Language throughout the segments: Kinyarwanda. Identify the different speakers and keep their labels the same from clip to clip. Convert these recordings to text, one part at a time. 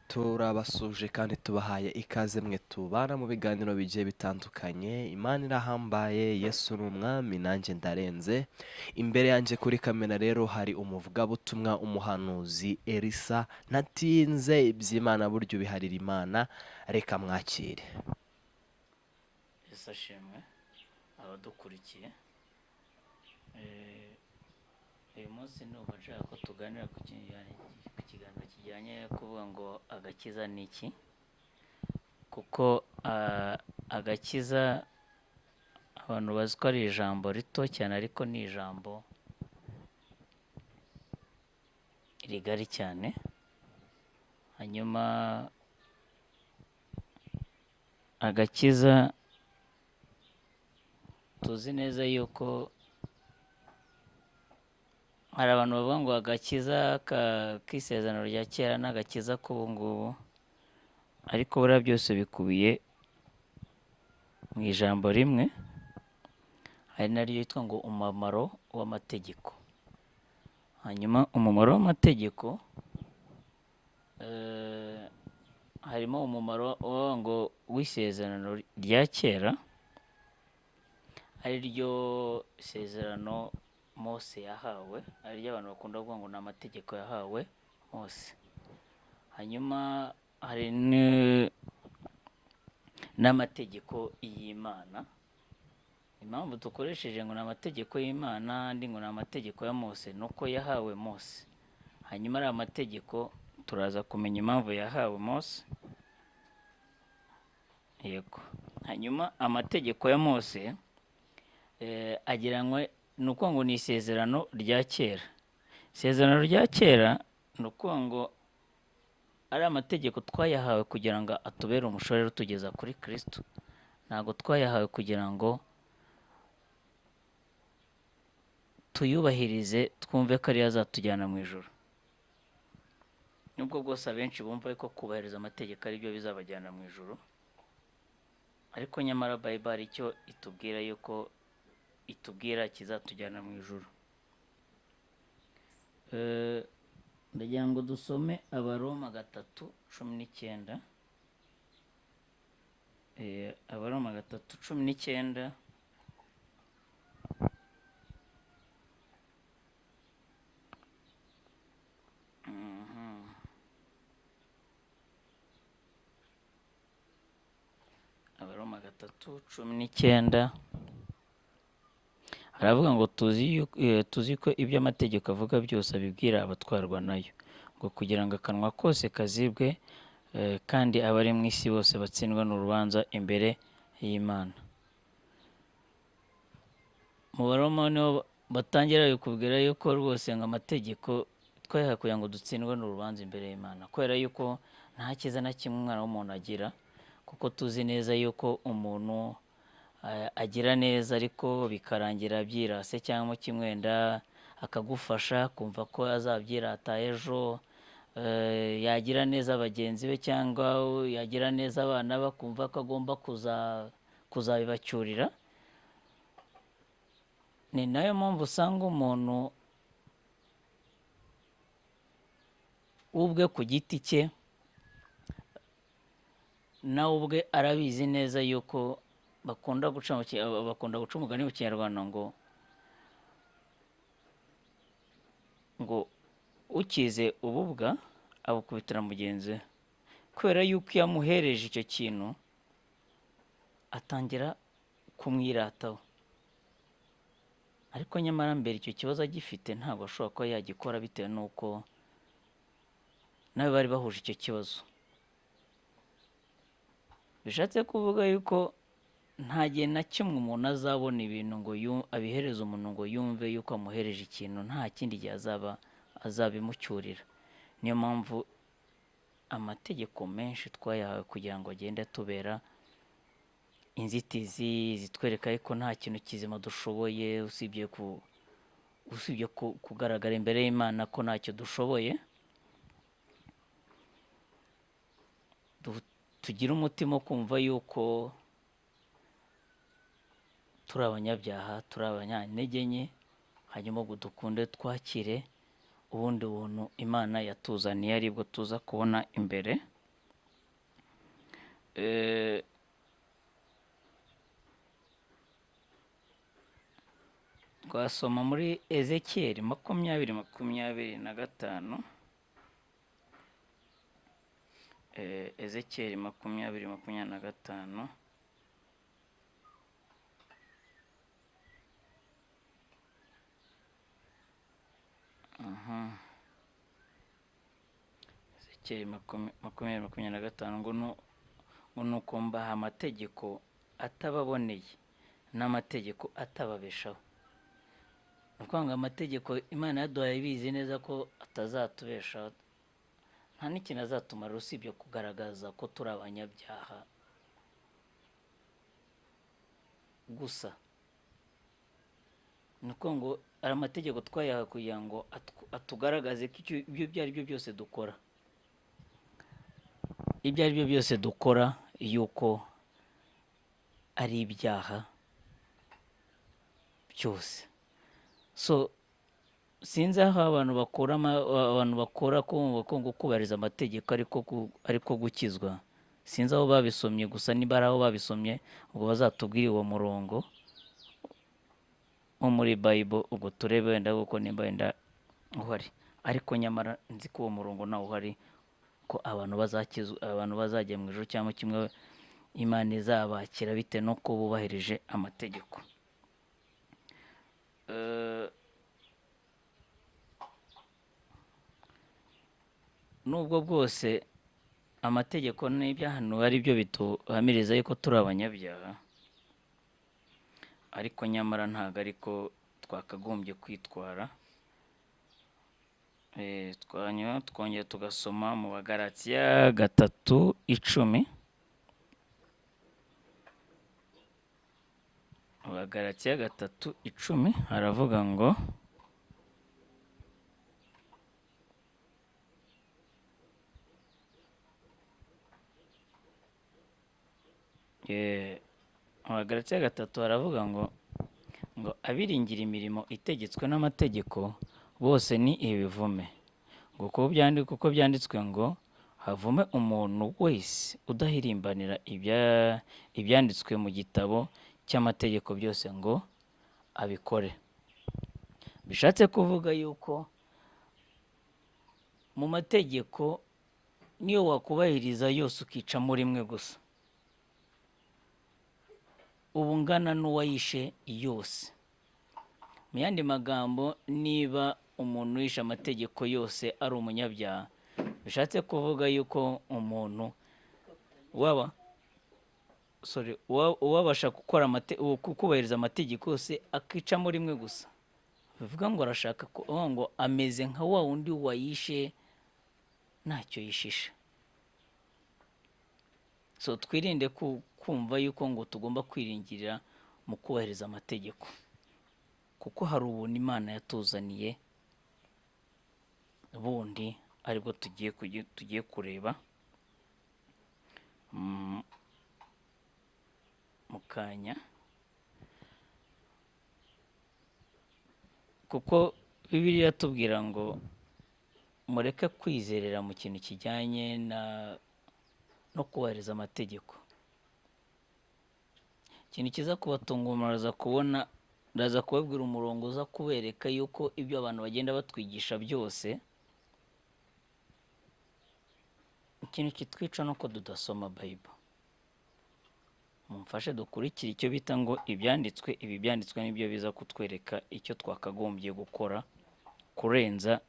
Speaker 1: Turabasuje kandi tubahaye ikaze mwe tubana mu biganiro bigiye bitandukanye. Imana irahambaye, Yesu ni umwami, nanjye ndarenze. Imbere yanjye kuri kamera rero hari umuvugabutumwa, umuhanuzi Elisa. Ntatinze, iby'Imana burya ubiharira Imana, reka mwakire.
Speaker 2: Yesu ashimwe abadukurikiye. Uyu munsi ndumva nshaka ko tuganira ku kiganiro kijyanye no kuvuga ngo agakiza ni iki, kuko agakiza abantu bazi ko ari ijambo rito cyane, ariko ni ijambo rigari cyane. Hanyuma agakiza tuzi neza yuko hari abantu bavuga ngo agakiza k'isezerano rya kera n'agakiza k'ubu ngubu, ariko buriya byose bikubiye mu ijambo rimwe, hari naryo yitwa ngo umumaro w'amategeko. Hanyuma umumaro w'amategeko harimo umumaro ngo w'isezerano rya kera, ari ryo sezerano Mose yahawe, ari ryo abantu bakunda kuvuga ngo ni amategeko yahawe Mose. Hanyuma hari n'amategeko y'Imana. Impamvu dukoresheje ngo ni amategeko y'Imana andi ngo ni amategeko ya Mose, ni uko yahawe Mose. Hanyuma ari amategeko turaza kumenya impamvu yahawe Mose. Yego. Hanyuma amategeko ya Mose agereranywa ni ukuvuga ngo ni isezerano rya kera. Isezerano rya kera ni ukuvuga ngo ari amategeko twayahawe kugira ngo atubere umushorera utugeza kuri Kristo. Ntabwo twayahawe kugira ngo tuyubahirize twumve ko ariyo azatujyana mu ijuru. Nubwo bwose abenshi bumva ko kubahiriza amategeko ari byo bizabajyana mu ijuru, ariko nyamara Bible hari icyo itubwira yuko itubwira kizatujyana mu ijuru. Ndagira ngo dusome Abaroma 3:19. Abaroma 3:19. Abaroma 3:19 haravuga ngo tuzi ko ibyo amategeko avuga byose abibwira abatwarwa nayo, ngo kugira ngo akanwa kose kazibwe, kandi abari mu isi bose batsindwa n'urubanza imbere y'Imana. Mu Baroma niho batangira bikubwira yuko rwose ngo amategeko twayahawe kugira ngo dutsindwe n'urubanza imbere y'Imana, kubera yuko nta cyiza na kimwe umwana w'umuntu agira, kuko tuzi neza yuko umuntu agira neza ariko bikarangira byirase cyangwa kimwenda akagufasha kumva ko azabyirata ejo, yagira neza bagenzi be cyangwa yagira neza abana be akumva ko agomba kuzabibacyurira. Ni nayo mpamvu usanga umuntu ubwe ku giti cye nawe ubwe arabizi neza yuko bakunda guca umugani mu Kinyarwanda ngo ukize ububwa abukubitira mugenzi we, kubera yuko iyo amuhereje icyo kintu atangira kumwirataho. Ariko nyamara mbere icyo kibazo agifite ntabwo ashobora kuba yagikora bitewe n'uko nawe bari bahuje icyo kibazo. Bishatse kuvuga yuko nta gihe na kimwe umuntu azabona ibintu ngo abihereze umuntu ngo yumve yuko amuhereje ikintu, nta kindi gihe azabimucyurira. Niyo mpamvu amategeko menshi twayahawe kugira ngo agende atubera inzitizi zitwereka yuko nta kintu kizima dushoboye, usibye kugaragara imbere y'Imana ko ntacyo dushoboye. Tugire umutima wo kumva yuko turi abanyabyaha, turi abanyantege nke, hanyuma ngo dukunde twakire ubundi buntu Imana yatuzaniye, aribwo tuza kubona imbere. Twasoma muri Ezekiyeli 20:25. Ezekiyeli 20:25. Ezekiyeli 20:25 ngo nuko mbaha amategeko atababoneye n'amategeko atababeshaho. Ni ukuvuga ngo amategeko Imana yaduhaye ibizi neza ko atazatubeshaho, nta n'ikintu azatumara usibye kugaragaza ko turi abanyabyaha gusa. Ni ukuvuga ngo ari amategeko twayahawe kugira ngo atugaragaze ko ibyo ari byo byose dukora, ibyo ari byo byose dukora yuko ari ibyaha byose. So sinzi aho abantu bakura abantu bakora kumva ko ngo kubahiriza amategeko ariko gukizwa. Sinzi aho babisomye, gusa niba ari aho babisomye ubwo bazatubwire uwo murongo wo muri Bible, ubwo turebe wenda kuko nimba wenda uhari, ariko nyamara nzi ko uwo murongo nawo uhari, ko abantu bazakizwa, abantu bazajya mu ijuru cyangwa kimwe Imana izabakira bitewe n'uko bubahirije amategeko. Nubwo bwose amategeko n'ibyahanuwe ari byo bituhamiriza yuko turi abanyabyaha, ariko nyamara ntabwo ariko twakagombye kwitwara. Twanyuma twongera tugasoma mu Bagalatiya 3:10. Mu Bagalatiya 3:10 haravuga ngo mu Bagalatiya 3 haravuga ngo abiringira imirimo itegetswe n'amategeko bose ni ibivume, ngo kuko byanditswe ngo havume umuntu wese udahirimbanira ibyanditswe mu gitabo cy'amategeko byose ngo abikore. Bishatse kuvuga yuko mu mategeko niyo wakubahiriza yose ukicamo rimwe gusa, uba ungana n'uwayishe yose. Mu yandi magambo, niba umuntu yishe amategeko yose ari umunyabyaha, bishatse kuvuga yuko umuntu wabasha gukora kubahiriza amategeko yose akicamo rimwe gusa, bivuga ngo arashaka ngo ameze nka wa wundi wayishe ntacyo yishisha. So twirinde kumva yuko ngo tugomba kwiringirira mu kubahiriza amategeko, kuko hari ubuntu Imana yatuzaniye bundi aribwo tugiye kureba mu kanya, kuko Bibiliya iratubwira ngo mureke kwizerera mu kintu kijyanye no kubahiriza amategeko. Ikintu kiza kubatunga muraza kubona, ndaza kubabwira umurongo uza kubereka yuko ibyo abantu bagenda batwigisha byose, ikintu kitwica nuko tudasoma Bible. Mumfashe dukurikire icyo bita ngo ibyanditswe, ibi byanditswe nibyo biza kutwereka icyo twakagombye gukora kurenza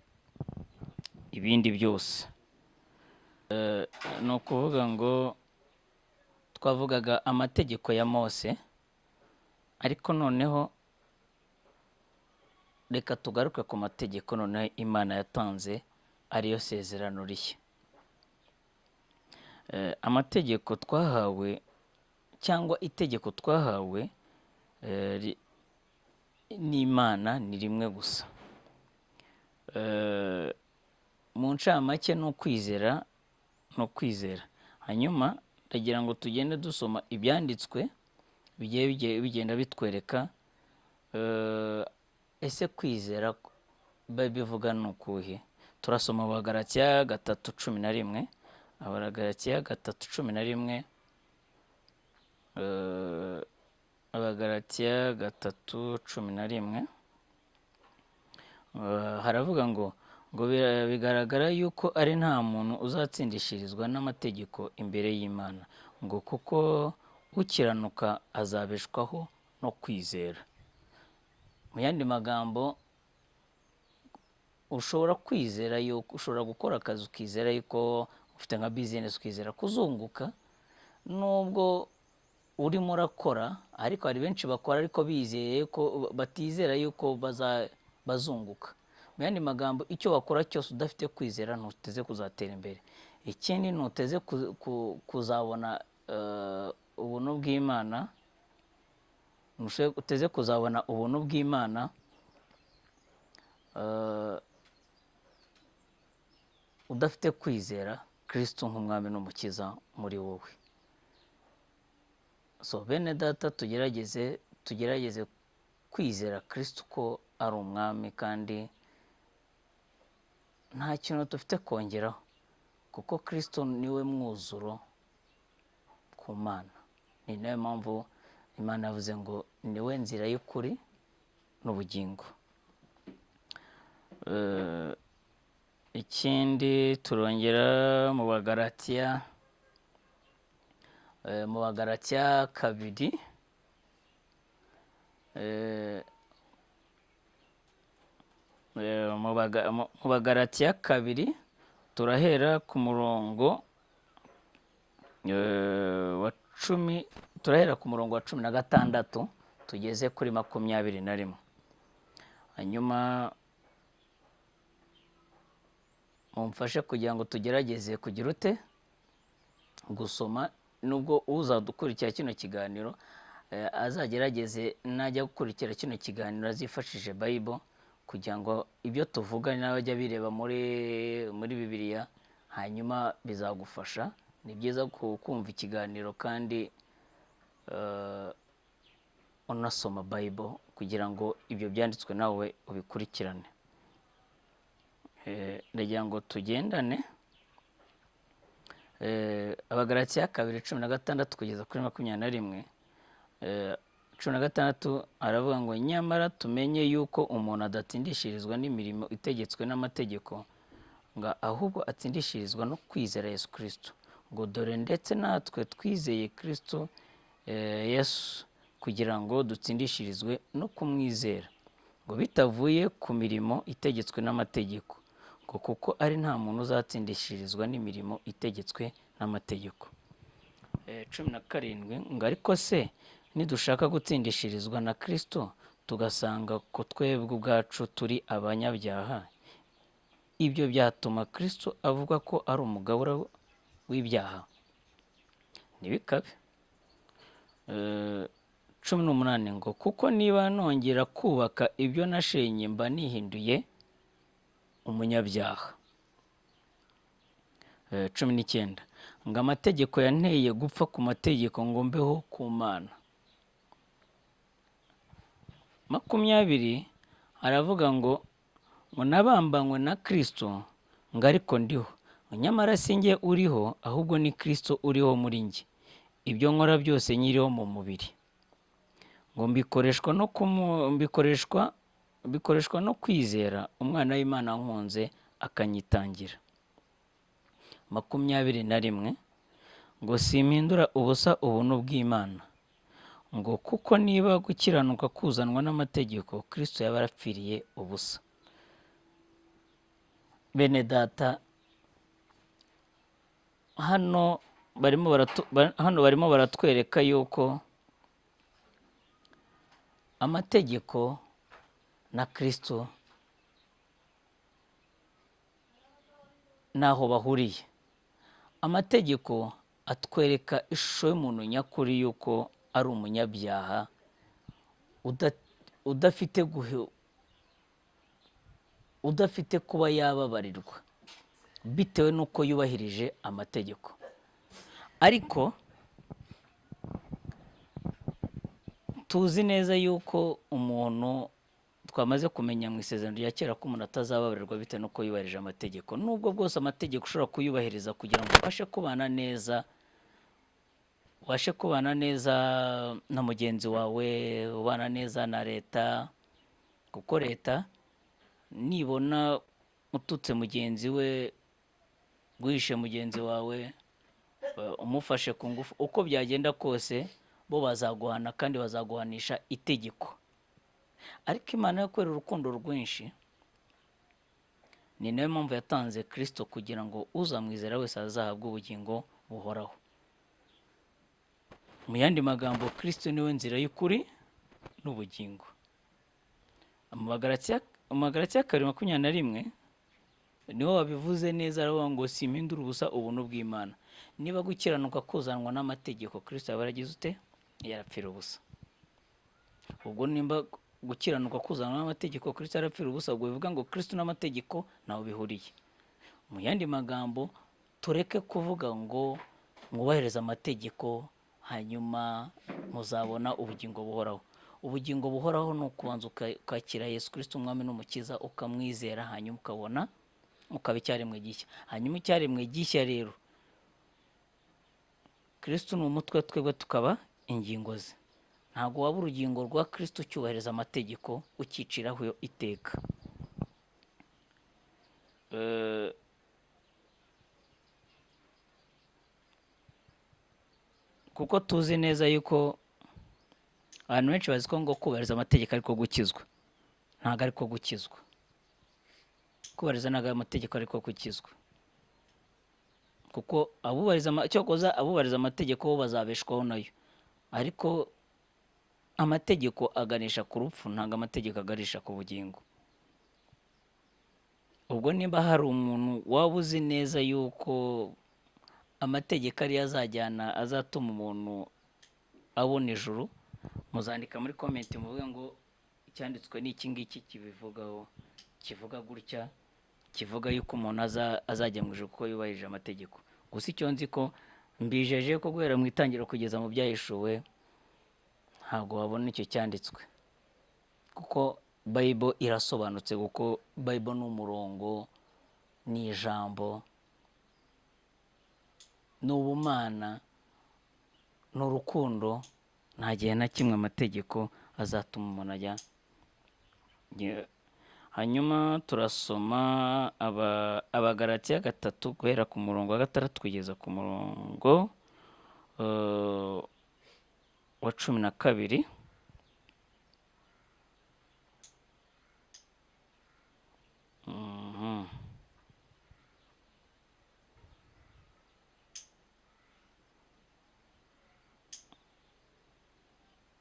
Speaker 2: ibindi byose. Ni ukuvuga ngo twavugaga amategeko ya Mose, ariko noneho reka tugaruke ku mategeko noneho Imana yatanze ariyo sezerano rishya. Amategeko twahawe cyangwa itegeko twahawe n'Imana ni rimwe gusa. Mu ncamake ni ukwizera, no kwizera. Hanyuma ndagira ngo tugende dusoma ibyanditswe bigiye bigenda bitwereka ese kwizera bivuga ni ukuhe. Turasoma Abagalatiya 3:11. Abagalatiya 3:11. Eh, Abagalatiya 3:11. Haravuga ngo bigaragara yuko ari nta muntu uzatsindishirizwa n'amategeko imbere y'Imana, ngo kuko ukiranuka azabeshwaho no kwizera. Mu yandi magambo, ushobora kwizera yuko ushobora gukora akazi, ukizera yuko ufite nka bizinesi, ukizera kuzunguka nubwo urimo urakora, ariko hari benshi bakora ariko bizeye ko batizera yuko bazunguka. Mu yandi magambo, icyo wakora cyose udafite kwizera ntuteze kuzatera imbere. Ikindi, ntuteze kuzabona ubuntu bw'Imana, uteze kuzabona ubuntu bw'Imana udafite kwizera Kristo nk'umwami n'umukiza muri wowe. So bene data, tugerageze kwizera Kristo ko ari umwami, kandi nta kintu dufite kongeraho, kuko Kristo niwe mwuzuro ku Mana. Ni nayo mpamvu Imana yavuze ngo niwe nzira y'ukuri n'ubugingo. Ikindi turongera mu Bagalatiya, mu Bagalatiya 2, mu Bagalatiya 2 turahera ku murongo wa 10, turahera ku murongo wa 16 tugeze kuri 21. Hanyuma mumfashe kugira ngo tugerageze kugira ute gusoma, nubwo uzadukurikira kino kiganiro azagerageze najya gukurikira kino kiganiro azifashishije Bible, kugira ngo ibyo tuvuga nawe ajye abireba muri Bibiliya, hanyuma bizagufasha. Ni byiza kumva ikiganiro kandi unasoma Bible kugira ngo ibyo byanditswe nawe ubikurikirane. Ndagira ngo tugendane. Abagalatiya 2:16 kugeza kuri 21. 16 aravuga ngo nyamara tumenye yuko umuntu adatsindishirizwa n'imirimo itegetswe n'amategeko, ngo ahubwo atsindishirizwa no kwizera Yesu Kristo. Ngo dore ndetse natwe twizeye Kristo Yesu kugira ngo dutsindishirizwe no kumwizera, ngo bitavuye ku mirimo itegetswe n'amategeko, ngo kuko ari nta muntu uzatsindishirizwa n'imirimo itegetswe n'amategeko. 17 ngo ariko se nidushaka gutsindishirizwa na Kristo tugasanga ko twebwe ubwacu turi abanyabyaha, ibyo byatuma Kristo avuga ko ari umugabura w'ibyaha? Ntibikabe. 18 ngo kuko niba nongera kubaka ibyo nashenye mba nihinduye umunyabyaha. 19 ngo amategeko yanteye gupfa ku mategeko ngo mbeho ku Mana. 20 aravuga ngo nabambanywe na Kristo ngo ariko ndiho, nyamara si njye uriho ahubwo ni Kristo uriho muri njye, ibyo nkora byose nyiriho mu mubiri, ngo mbikoreshwa no bikoreshwa no kwizera umwana w'Imana nkunze akanyitangira. 21 ngo simpindura ubusa ubuntu bw'Imana, ngo kuko niba gukiranuka kuzanwa n'amategeko Kristo yaba yarapfiriye ubusa. Bene data, hano barimo baratwereka yuko amategeko na Kristo naho bahuriye. Amategeko atwereka ishusho y'umuntu nyakuri yuko ari umunyabyaha udafite kuba yababarirwa bitewe n'uko yubahirije amategeko. Ariko tuzi neza yuko umuntu twamaze kumenya mu isezerano rya kera ko umuntu atazababarirwa bitewe n'uko yubahirije amategeko. Nubwo bwose amategeko ushobora kuyubahiriza kugira ngo ubashe kubana neza, Ubashe kubana neza na mugenzi wawe, ubana neza na leta, kuko leta nibona ututse mugenzi we, guhishe mugenzi wawe, umufashe ku ngufu, uko byagenda kose bo bazaguhana kandi bazaguhanisha itegeko. Ariko Imana yo kubera urukundo rwinshi, ni nayo mpamvu yatanze Kristo kugira ngo uzamwizera wese azahabwe ubugingo buhoraho. Mu yandi magambo, Kristo niwe nzira y'ukuri n'ubugingo. Mu Bagalatiya 2:21 niho wabivuze neza, aravuga ngo simpindura ubusa ubuntu bw'Imana. Niba gukiranuka kuzanwa n'amategeko, Kristo yaba yaragize ute? Yarapfira ubusa. Ubwo nimba gukiranuka kuzanwa n'amategeko, Kristo yarapfira ubusa, ubwo bivuga ngo Kristo n'amategeko ntaho bihuriye. Mu yandi magambo, tureke kuvuga ngo mwubahirize amategeko hanyuma muzabona ubugingo buhoraho. Ubugingo buhoraho ni ukubanza ukakira Yesu Kristo umwami n'umukiza, ukamwizera, hanyuma ukabona ukaba icyaremwe gishya. Hanyuma icyaremwe gishya rero, Kristo ni umutwe, twebwe tukaba ingingo ze. Ntabwo waba urugingo rwa Kristo ucyubahiriza amategeko ukiciraho iteka. Kuko tuzi neza yuko abantu benshi bazi ko ngo kubahiriza amategeko ariko gukizwa. Ntabwo ariko gukizwa. Kubahiriza ntabwo amategeko ariko gukizwa. Kuko abubahiriza cyokoza abubahiriza amategeko bo bazabeshwaho nayo. Ariko amategeko aganisha ku rupfu, ntabwo amategeko aganisha ku bugingo. Ubwo nimba hari umuntu waba uzi neza yuko amategeko ariyo azajyana, azatuma umuntu abona ijuru, muzandika muri comment muvuge ngo icyanditswe ni iki ngiki kibivugaho, kivuga gutya, kivuga yuko umuntu azajya mu ijuru kuko yubahirije amategeko. Gusa icyo nzi ko mbijeje ko guhera mu itangiriro kugeza mu byahishuwe ntabwo wabona icyo cyanditswe, kuko Bible irasobanutse, kuko Bible ni umurongo, ni ijambo, ni ubumana, ni urukundo. Nta gihe na kimwe amategeko azatuma umuntu ajya. Hanyuma turasoma Abagalatiya 3 guhera ku murongo wa 6 kugeza ku murongo wa 12.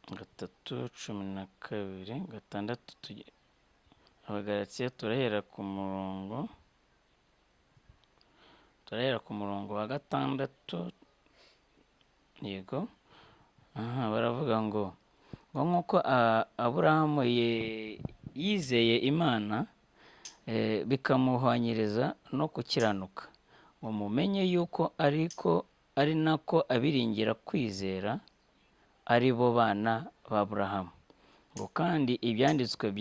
Speaker 2: Gatatu, 12, 6, Abagalatiya turahera ku murongo, turahera ku murongo wa 6. Yego. Aha baravuga ngo nk'uko Aburahamu yizeye Imana bikamuhwanyiriza no gukiranuka, ngo mumenye yuko ariko ari nako abiringira kwizera ari bo bana ba Aburahamu. Ngo kandi ibyanditswe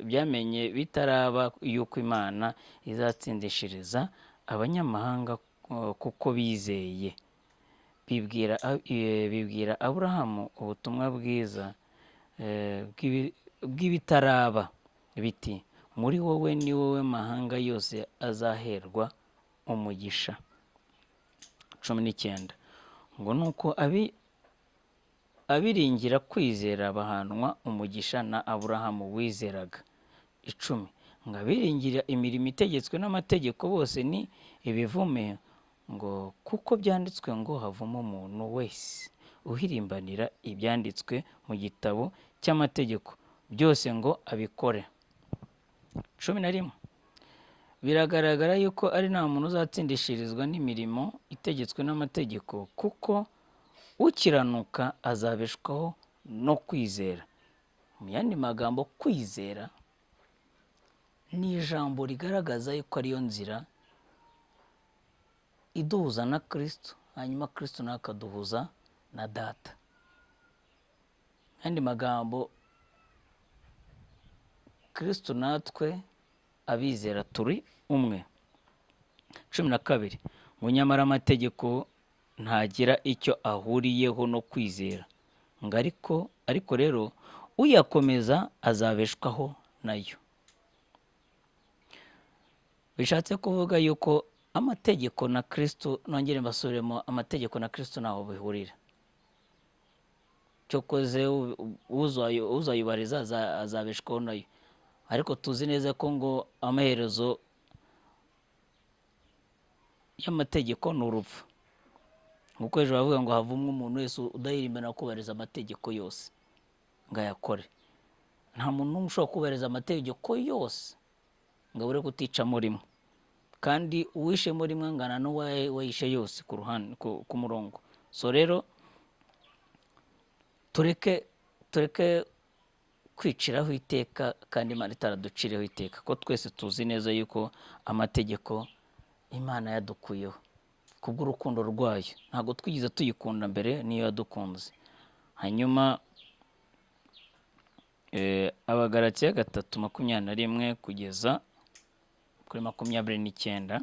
Speaker 2: byamenye bitaraba yuko Imana izatsindishiriza abanyamahanga kuko bizeye. Bibwira Aburahamu ubutumwa bwiza bw'ibitaraba biti muri wowe ni wowe mahanga yose azaherwa umugisha. 19 ngo nuko abiringira kwizera bahanwa umugisha na Aburahamu wizeraga. 10 ngo abiringira imirimo itegetswe n'amategeko bose ni ibivume, ngo kuko byanditswe ngo havamo umuntu wese uhirimbanira ibyanditswe mu gitabo cy'amategeko byose ngo abikore. 11 biragaragara yuko ari nta muntu uzatsindishirizwa n'imirimo itegetswe n'amategeko, kuko ukiranuka azabeshwaho no kwizera. Mu yandi magambo, kwizera ni ijambo rigaragaza yuko ariyo nzira iduhuza na Kristo, hanyuma Kristo nawe akaduhuza na Data. Mu yandi magambo, Kristo natwe abizera turi umwe. 12 ngo nyamara amategeko ntagira icyo ahuriyeho no kwizera, ngo ariko rero uyakomeza azabeshwaho nayo. Bishatse kuvuga yuko amategeko na Kristo, nongere mbasubiremo, amategeko na Kristo ntaho bihurira. Cyokoze uzayubariza azabeshwaho nayo, ariko tuzi neza ko ngo amaherezo y'amategeko ni urupfu. Nkuko ejo bavuga ngo havumwe umuntu wese udahirimbana kubahiriza amategeko yose ngo ayakore. Nta muntu n'umwe ushobora kubahiriza amategeko yose ngo abure kuticamo rimwe, kandi uwishemo rimwe angana n'uwayishe yose ku ruhande, ku murongo. So rero tureke kwiciraho iteka kandi Imana itaraduciriyeho iteka, ko twese tuzi neza yuko amategeko Imana yadukuyeho kubw'urukundo rwayo. Ntabwo twigeze tuyikunda mbere, niyo yadukunze. Hanyuma Abagalatiya 3:21 kugeza kuri 29.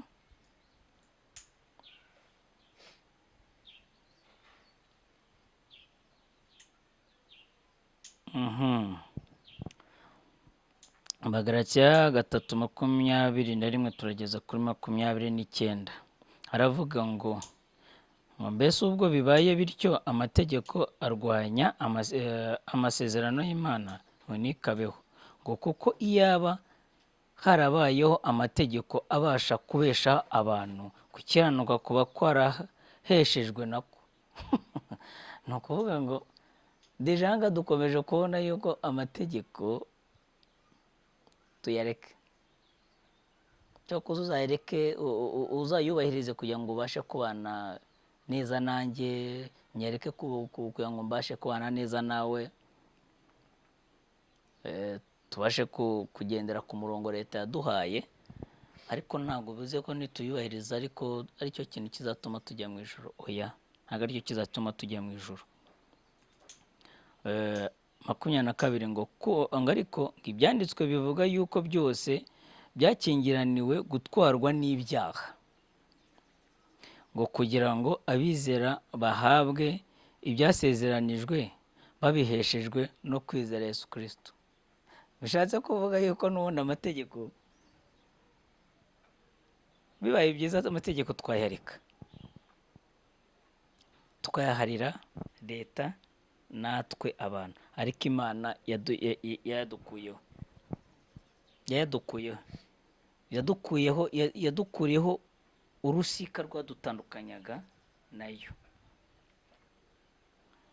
Speaker 2: Abagalatiya 3:21 turageza kuri 29. Haravuga ngo mbese ubwo bibaye bityo amategeko arwanya amasezerano y'Imana, ngo nikabeho, ngo kuko iyaba harabayeho amategeko abasha kubesha abantu, gukiranuka kuba kwaraheshejwe nako. Ni ukuvuga ngo dejanga dukomeje kubona yuko amategeko tuyareke, cyakoze uzayareke, uzayubahirize kugira ngo ubashe kubana neza nanjye, nyereke kugira ngo mbashe kubana neza nawe, tubashe kugendera ku murongo leta yaduhaye. Ariko ntabwo bivuze ko nituyubahiriza ariko aricyo kintu kizatuma tujya mu ijuru. Oya, ntabwo aricyo kizatuma tujya mu ijuru. 22 ngo ariko ibyanditswe bivuga yuko byose byakingiraniwe gutwarwa n'ibyaha, ngo kugira ngo abizera bahabwe ibyasezeranijwe babiheshejwe no kwizera Yesu Kristo. Bishatse kuvuga yuko n'ubundi amategeko, bibaye byiza amategeko twayareka, tukayaharira leta natwe abantu, ariko Imana yadukuyeho, yadukuriyeho urusika rwadutandukanyaga nayo.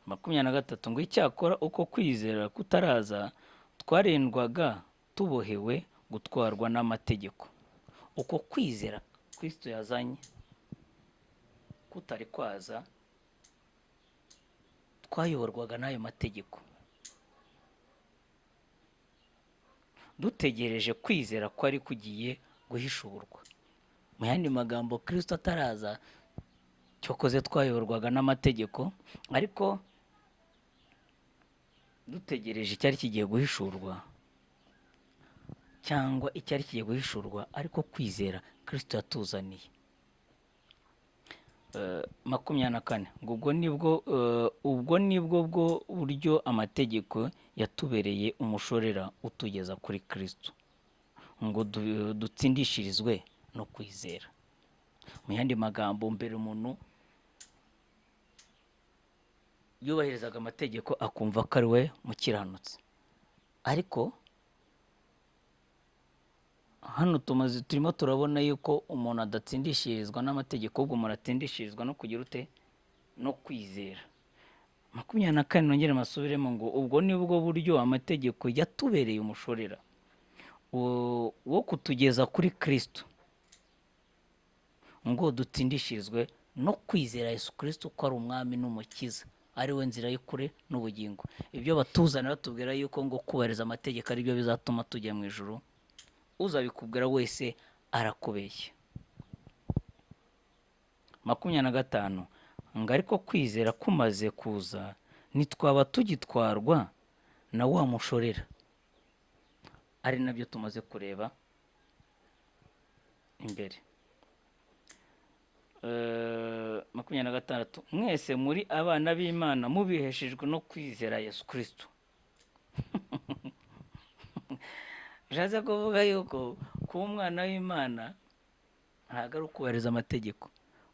Speaker 2: 23 ngo icyakora uko kwizera kutaraza twarindwaga tubohewe gutwarwa n'amategeko. Uko kwizera Kristo yazanye kutari kwaza, twayoborwaga n'ayo mategeko, dutegereje kwizera ko ari kugiye guhishurwa. Mu yandi magambo, Kristo ataraza cyokoze twayoborwaga n'amategeko, ariko dutegereje icyari kigiye guhishurwa, cyangwa icyari kigiye guhishurwa, ariko kwizera Kristo yatuzaniye. 24 ngo ubwo nibwo bwo buryo amategeko yatubereye umushorera utugeza kuri Kristo, ngo dutsindishirizwe no kwizera. Mu yandi magambo, mbere umuntu yubahirizaga amategeko akumva ko ari we mukiranutsi, ariko hano turimo turabona yuko umuntu adatsindishirizwa n'amategeko, ahubwo umuntu atsindishirizwa no kugira ute? No kwizera. 24 nongere masubiremo ngo ubwo nibwo buryo amategeko yatubereye umushorera wo kutugeza kuri Kristo, ngo dutsindishirizwe no kwizera Yesu Kristo ko ari umwami n'umukiza, ari we nzira y'ukuri n'ubugingo. Ibyo batuzana batubwira yuko ngo kubahiriza amategeko ari byo bizatuma tujya mu ijuru, uzabikubwira wese arakubeshya. 25 ngo ariko kwizera kumaze kuza ntitwaba tugitwarwa na wa mushorera, ari nabyo tumaze kureba imbere. 26, mwese muri abana b'Imana mubiheshejwe no kwizera Yesu Kristo. Bishatse kuvuga yuko kuba umwana w'Imana ntabwo ari ukubahiriza amategeko,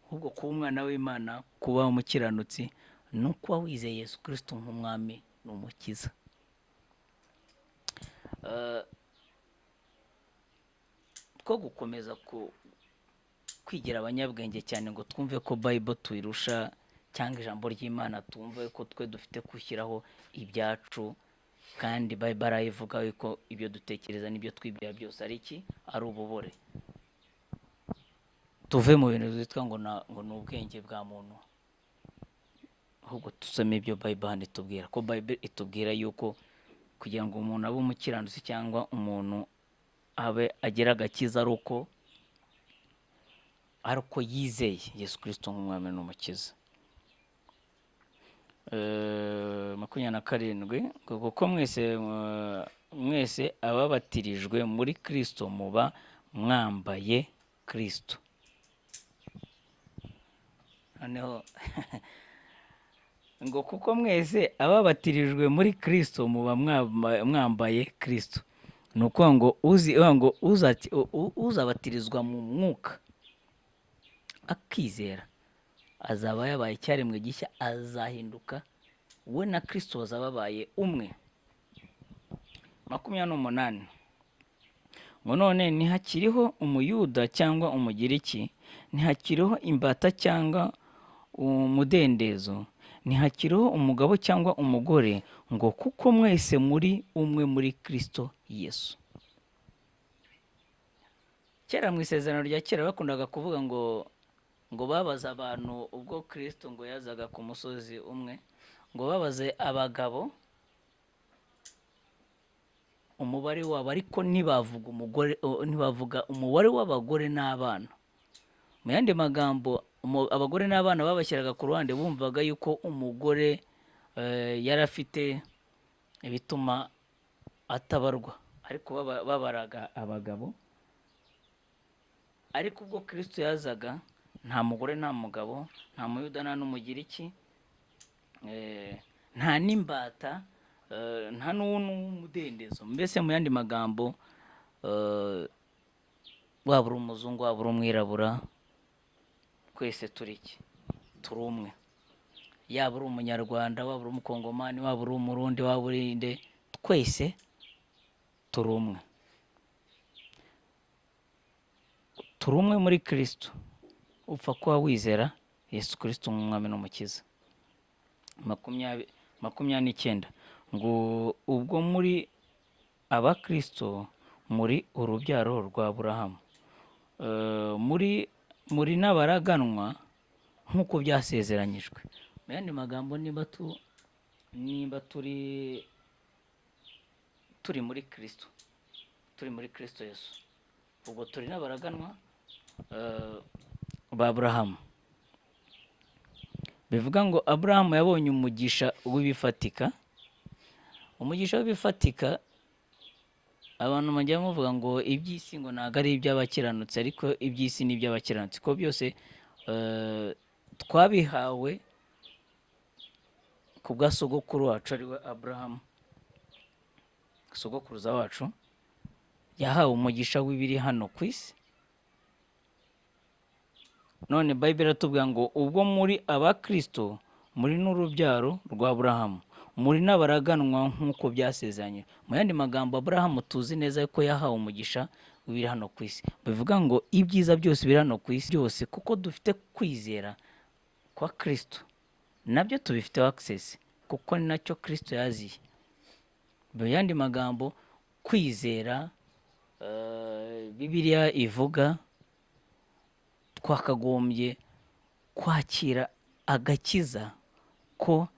Speaker 2: ahubwo kuba umwana w'Imana, kuba umukiranutsi, ni ukuba wizeye Yesu Kristo nk'umwami n'umukiza. Two gukomeza kwigira abanyabwenge cyane ngo twumve ko Bible tuyirusha cyangwa ijambo ry'Imana, twumve ko twe dufite gushyiraho ibyacu, kandi Bible arayivuga yuko ibyo dutekereza n'ibyo twibwira byose ari iki? Ari ububore. Tuve mu bintu byitwa ngo ni ubwenge bwa muntu, ahubwo dusome ibyo Bible hano itubwira, ko Bible itubwira yuko kugira ngo umuntu abe umukiranutsi cyangwa umuntu abe agira agakiza ari uko yizeye Yesu Kristo nk'umwami n'umukiza. 27, ngo kuko mwese ababatirijwe muri Kristo muba mwambaye Kristo. Noneho ngo kuko mwese ababatirijwe muri Kristo muba mwambaye Kristo. Ni ukuvuga ngo uzabatirizwa mu mwuka akizera azaba yabaye icyaremwe gishya, azahinduka we na Kristo bazaba babaye umwe. 28, ngo none ntihakiriho umuyuda cyangwa umugiriki, ntihakiriho imbata cyangwa umudendezo, ntihakiriho umugabo cyangwa umugore, ngo kuko mwese muri umwe muri Kristo Yesu. Kera mu isezerano rya kera bakundaga kuvuga ngo babaze abantu ubwo Kristo ngo yazaga ku musozi umwe, ngo babaze abagabo umubare wabo, ariko ntibavuga umugore, ntibavuga umubare w'abagore n'abana. Mu yandi magambo, abagore n'abana babashyiraga ku ruhande, bumvaga yuko umugore yari afite ibituma atabarwa, ariko babaraga abagabo. Ariko ubwo Kristo yazaga, nta mugore nta mugabo, nta muyuda nta n'umugiriki, nta n'imbata, nta n'umudendezo. Mbese mu yandi magambo, waba uri umuzungu waba uri umwirabura, twese turi iki? Turi umwe. Yaba uri umunyarwanda, waba uri umukongomani, waba uri umurundi, waba uri nde, twese turi umwe. Turi umwe muri Kristo. Upfa kuba wizera Yesu Kristo nk'umwami n'umukiza. 29, ngo ubwo muri abakristo muri urubyaro rwa Aburahamu, muri n'abaraganwa nk'uko byasezeranyijwe. Mu yandi magambo, niba turi muri Kristo, turi muri Kristo Yesu, ubwo turi n'abaraganwa ba Aburahamu. Bivuga ngo Aburahamu yabonye umugisha w'ibifatika. Umugisha w'ibifatika, abantu bajya bavuga ngo iby'isi ngo ntabwo ari iby'abakiranutsi, ariko iby'isi ni iby'abakiranutsi, ko byose twabihawe ku bwa sogokuru wacu ariwe Aburahamu. Sogokuruza wacu yahawe umugisha w'ibiri hano ku isi. None Bible iratubwira ngo ubwo muri abakristo muri n'urubyaro rwa Aburahamu, muri n'abaraganwa nk'uko byasezeranywe. Mu yandi magambo, Aburahamu tuzi neza ko yahawe umugisha w'ibiri hano ku isi. Bivuga ngo ibyiza byose biri hano ku isi byose, kuko dufite kwizera kwa Kristo, nabyo tubifiteho access, kuko ni nacyo Kristo yaziye. Mu yandi magambo, kwizera Bibiliya ivuga, twakagombye kwakira agakiza ko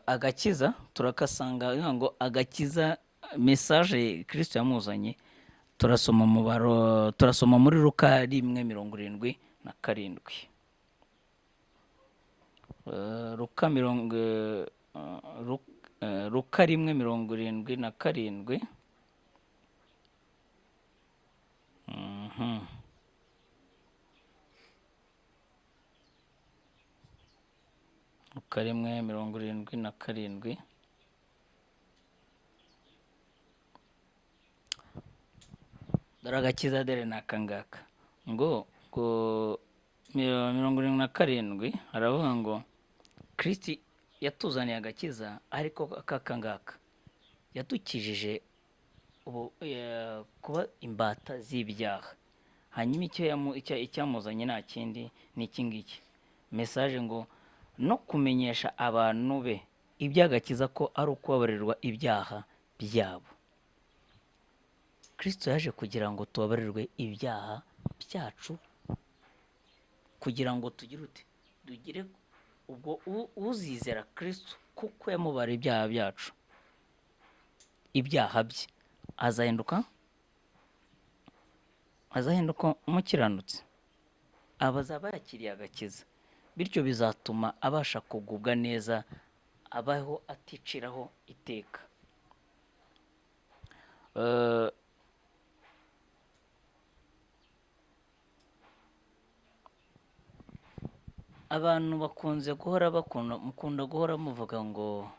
Speaker 2: agakiza turakasanga ngo agakiza message Kristo yamuzanye, turasoma turasoma muri Luka 1:77. Luka Luka 1:77. Luka 1 77. Dore agakiza dore ni aka ngaka. Ngo 77 haravuga ngo Kristo yatuzaniye agakiza, ariko aka ngaka yadukijije kuba imbata z'ibyaha. Hanyuma icyamuzanye nta kindi ni iki ngiki, message ngo no kumenyesha abantu be iby'agakiza ko ari ukubabarirwa ibyaha byabo. Kristo yaje kugira ngo tubabarirwe ibyaha byacu, kugira ngo tugire ute, tugire ubwo uzizera Kristo kuko yamubara ibyaha byacu, ibyaha bye, azahinduka umukiranutsi, abazaba yakiriye agakiza. Bityo bizatuma abasha kugubwa neza, abaho aticiraho iteka. Abantu bakunze guhora mukunda guhora muvuga ngo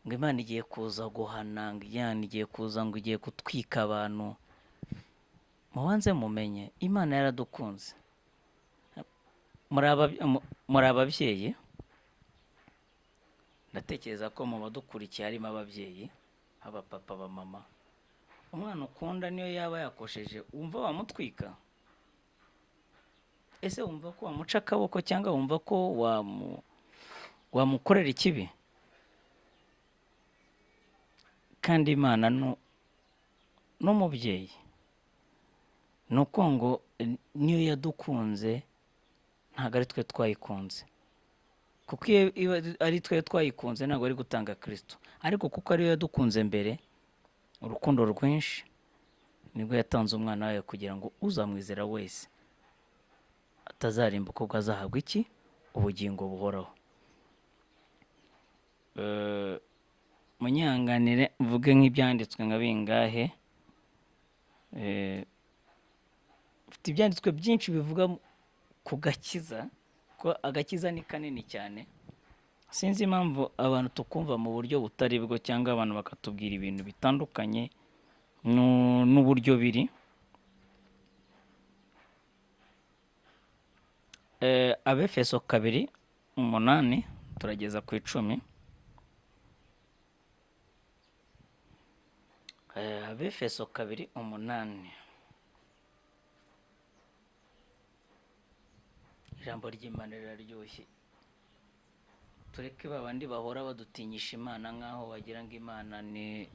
Speaker 2: Imana igiye kuza guhana, ngo Imana igiye kuza, ngo igiye gutwika abantu. Mubanze mumenye Imana yaradukunze. Muri ababyeyi, ndatekereza ko mu badukurikiye harimo ababyeyi, abapapa, abamama. Umwana ukunda niyo yaba yakosheje, wumva wamutwika? Ese wumva ko wamuca akaboko cyangwa wumva ko wamukorera ikibi? Kandi Imana n'umubyeyi, ni uko ngo niyo yadukunze, ntabwo ari twe twayikunze. Kuko iyo ari twe twayikunze ntabwo ari gutanga Kristo, ariko kuko ariyo yadukunze mbere, urukundo rwinshi nibwo yatanze umwana wayo kugira ngo uzamwizera wese atazarimbuka, ubwo azahabwa iki? Ubugingo buhoraho. Munyanganire mvuge nk'ibyanditswe nka bingahe. Mfite ibyanditswe byinshi bivuga ku gakiza, ko agakiza ni kanini cyane. Sinzi impamvu abantu tukumva mu buryo butari bwo, cyangwa abantu bakatubwira ibintu bitandukanye n'uburyo biri. Abefeso 2:8 turageza ku 10. Abefeso 2:8. Ijambo ry'Imana riraryoshye. Tureke babandi bahora badutinyisha Imana nkaho wagira ngo Imana ni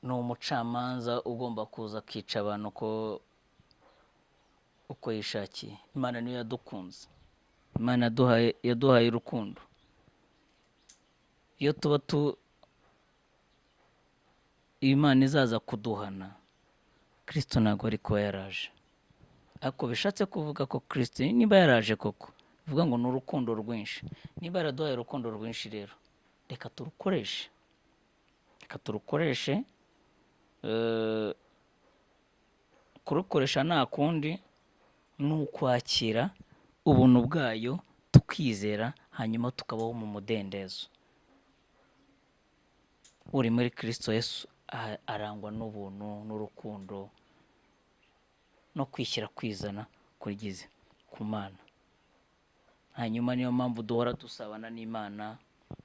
Speaker 2: umucamanza ugomba kuza akica abantu uko yishakiye. Imana niyo yadukunze, Imana yaduhaye urukundo. Iyo tuba Imana izaza kuduhana, Kristo ntabwo ari kuba yaraje. Ariko bishatse kuvuga ko Kristo niba yaraje koko, bivuga ngo ni urukundo rwinshi. Niba yaraduhaye urukundo rwinshi rero, reka turukoreshe. Reka turukoreshe. Kurukoresha nta kundi ni ukwakira ubuntu bwayo, tukizera, hanyuma tukabaho mu mudendezo. Uri muri Kristo Yesu arangwa n'ubuntu n'urukundo no kwishyira kwizana kurigize ku Mana. Hanyuma niyo mpamvu duhora dusabana n'Imana,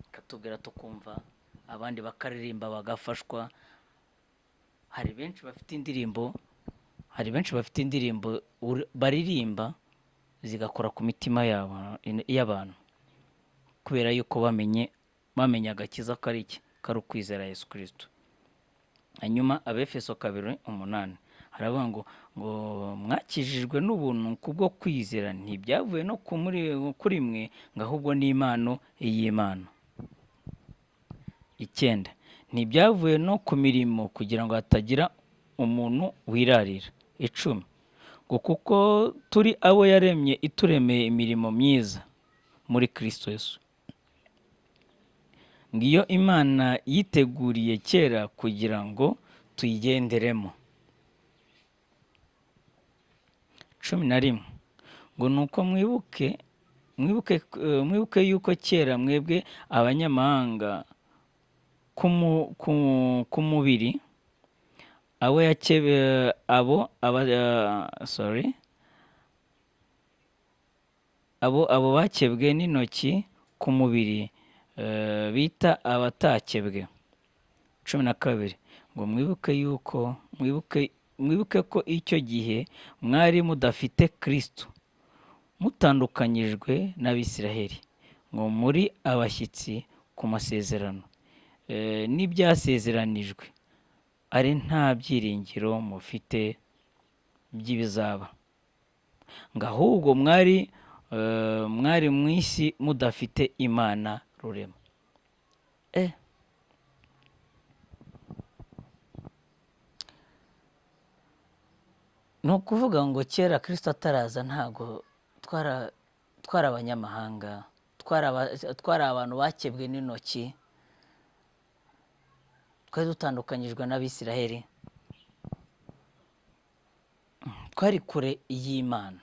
Speaker 2: ikatubwira tukumva, abandi bakaririmba bagafashwa. Hari benshi bafite indirimbo, hari benshi bafite indirimbo baririmba zigakora ku mitima y'abantu, kubera yuko bamenye agakiza ko ari iki, ko ari ukwizera Yesu Kristo. Hanyuma Abefeso 2:8 haravuga ngo mwakijijwe n'ubuntu kubwo kwizera, ntibyavuye no kuri mwe, ngo ahubwo ni impano y'Imana. 9 ntibyavuye no ku mirimo kugira ngo hatagira umuntu wirarira. 10 ngo kuko turi abo yaremye ituremeye imirimo myiza muri Kristo Yesu, ngiyo Imana yiteguriye kera kugira ngo tuyigenderemo. 11 Ngo nuko mwibuke mwibuke mwibuke yuko kera mwebwe abanyamahanga ku mubiri, abo yakebe abo aba sorry, abo bakebwe n'intoki ku mubiri, bita abatakebwe. 12, ngo mwibuke yuko mwibuke ko icyo gihe mwari mudafite Kristo, mutandukanyijwe n'Abisiraheli, ngo muri abashyitsi ku masezerano, n'ibyasezeranijwe, ari nta byiringiro mufite by'ibizaba, ngo ahubwo mwari mu isi mudafite Imana rurema. Ni ukuvuga ngo kera Kristo ataraza ntago twari abanyamahanga, twari abantu bakebwe n'intoki, twari dutandukanyijwe n'Abisiraheli, twari kure y'Imana.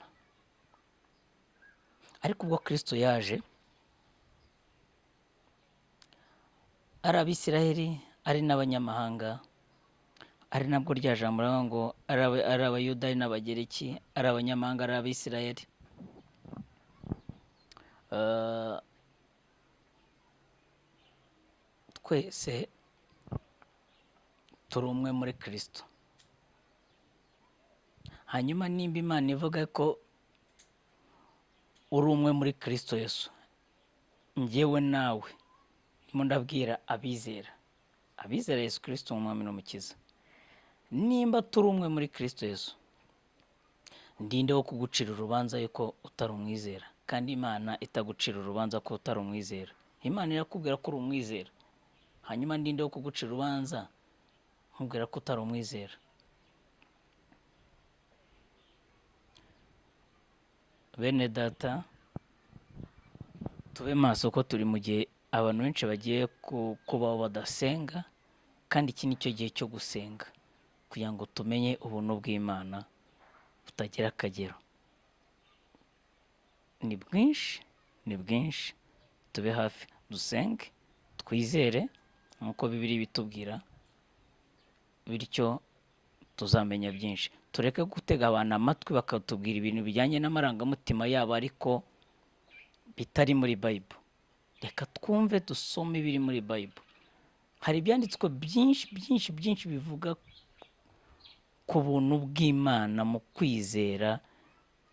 Speaker 2: Ariko ubwo Kristo yaje, ari Abisiraheli ari n'abanyamahanga, ari nabwo rya jambo rivuga ngo ari Abayuda ari n'Abagereki, ari abanyamahanga ari Abisiraheli. Twese turi umwe muri Kristo. Hanyuma nimba Imana ivuga ko uri umwe muri Kristo Yesu, njyewe nawe ndimo ndabwira abizera, abizera Yesu Kristo umwami n'umukiza, nimba turi umwe muri Kristo Yesu, ndinde wo kugucira urubanza yuko utari umwizera, kandi Imana itagucira urubanza ko utari umwizera. Imana irakubwira ko uri umwizera, hanyuma ndinde wo kugucira urubanza nkubwira ko utari umwizera. Bene data, tube maso ko turi mu gihe abantu benshi bagiye kubaho badasenga, kandi iki ni cyo gihe cyo gusenga kugira ngo tumenye ubuntu bw'Imana butagira akagero. Ni bwinshi, ni bwinshi, tube hafi dusenge, twizere nk'uko Bibiliya ibitubwira, bityo tuzamenya byinshi. Tureke gutega abantu amatwi bakatubwira ibintu bijyanye n'amarangamutima yabo ariko bitari muri Bible. Reka twumve dusome ibiri muri Bible. Hari ibyanditswe byinshi byinshi byinshi bivuga ku buntu bw'Imana mu kwizera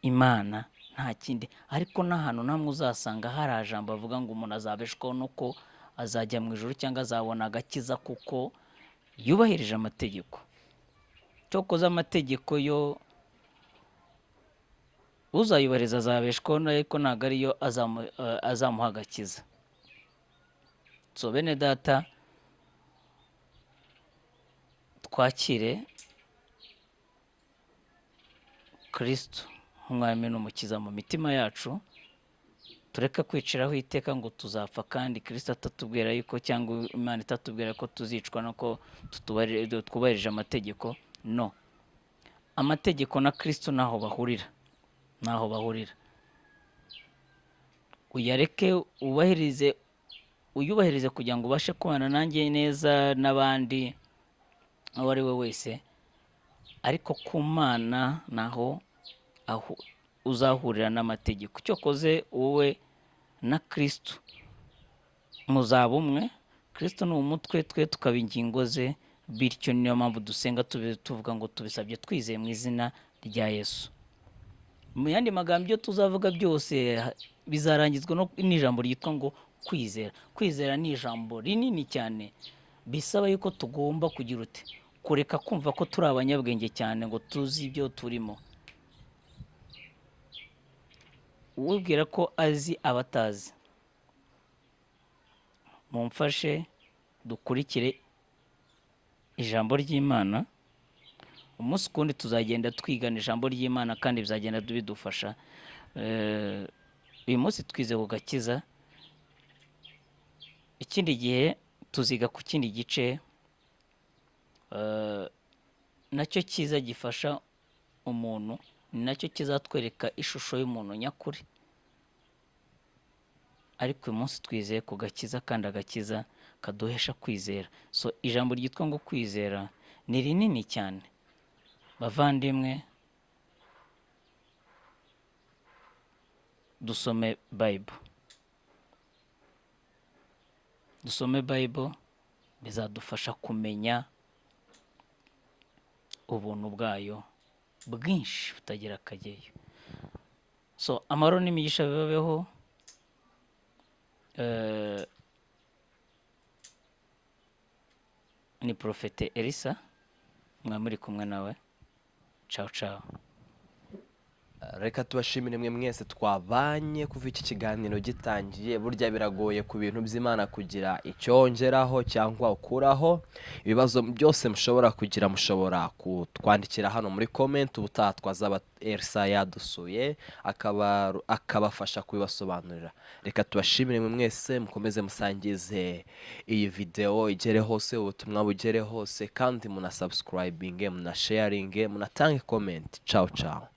Speaker 2: Imana, nta kindi. Ariko n'ahantu namwe uzasanga hari ijambo avuga ngo umuntu azabeshwaho nuko azajya mu ijuru cyangwa azabona agakiza kuko yubahirije amategeko. Cyokoze amategeko yo uzayubahiriza azabeshwaho nayo, ariko ntabwo ariyo azamuha agakiza. So bene data, twakire Kristo nk'umwami n'umukiza mu mitima yacu, tureke kwiciraho iteka ngo tuzapfa kandi Kristo atatubwira yuko, cyangwa Imana itatubwira ko tuzicwa nuko twubahirije amategeko. No, amategeko na Kristo ntaho bahurira, ntaho bahurira. Uyareke ubahirize, uyubahirize kugira ngo ubashe kubana nanjye neza n'abandi uwo ari we wese, ariko ku Mana naho aho uzahurira n'amategeko. Cyokoze wowe na Kristo muzaba umwe. Kristo ni umutwe, twe tukaba ingingo ze, bityo niyo mpamvu dusenga tuvuga ngo tubisabye twizeye mu izina rya Yesu. Mu yandi magambo, ibyo tuzavuga byose bizarangizwa n'ijambo ryitwa ngo kwizera. Kwizera ni ijambo rinini cyane, bisaba yuko tugomba kugira ute kureka kumva ko turi abanyabwenge cyane ngo tuzi ibyo turimo. Uwibwira ko azi abatazi, mumfashe dukurikire ijambo ry'Imana. Umunsi kundi tuzagenda twigana ijambo ry'Imana kandi bizagenda bidufasha. Uyu munsi twize ku gakiza, ikindi gihe tuziga ku kindi gice nacyo cyiza gifasha umuntu Ni nacyo kizatwereka ishusho y'umuntu nyakuri. Ariko uyu munsi twizeye ku gakiza, kandi agakiza kaduhesha kwizera. So ijambo ryitwa ngo kwizera ni rinini cyane, bavandimwe. Dusome Bible, dusome Bible, bizadufasha kumenya ubuntu bwayo bwinshi butagira akageyo. So amahoro n'imigisha bibabeho. Ni Profete Elisa, mwaba muri kumwe nawe. Ciao ciao.
Speaker 1: Reka tubashimire mwe mwese twabanye kuva iki kiganiro gitangiye. Burya biragoye ku bintu by'Imana kugira icyongeraho cyangwa ukuraho. Ibibazo byose mushobora kugira mushobora kutwandikira hano muri comment. Ubutaha twazaba Elsa yadusuye akabafasha kubibasobanurira. Reka tubashimire mwe mwese, mukomeze musangize iyi video igere hose, ubutumwa bugere hose, kandi munasubscribinge, munasharinge, munatange comment. Ciao ciao.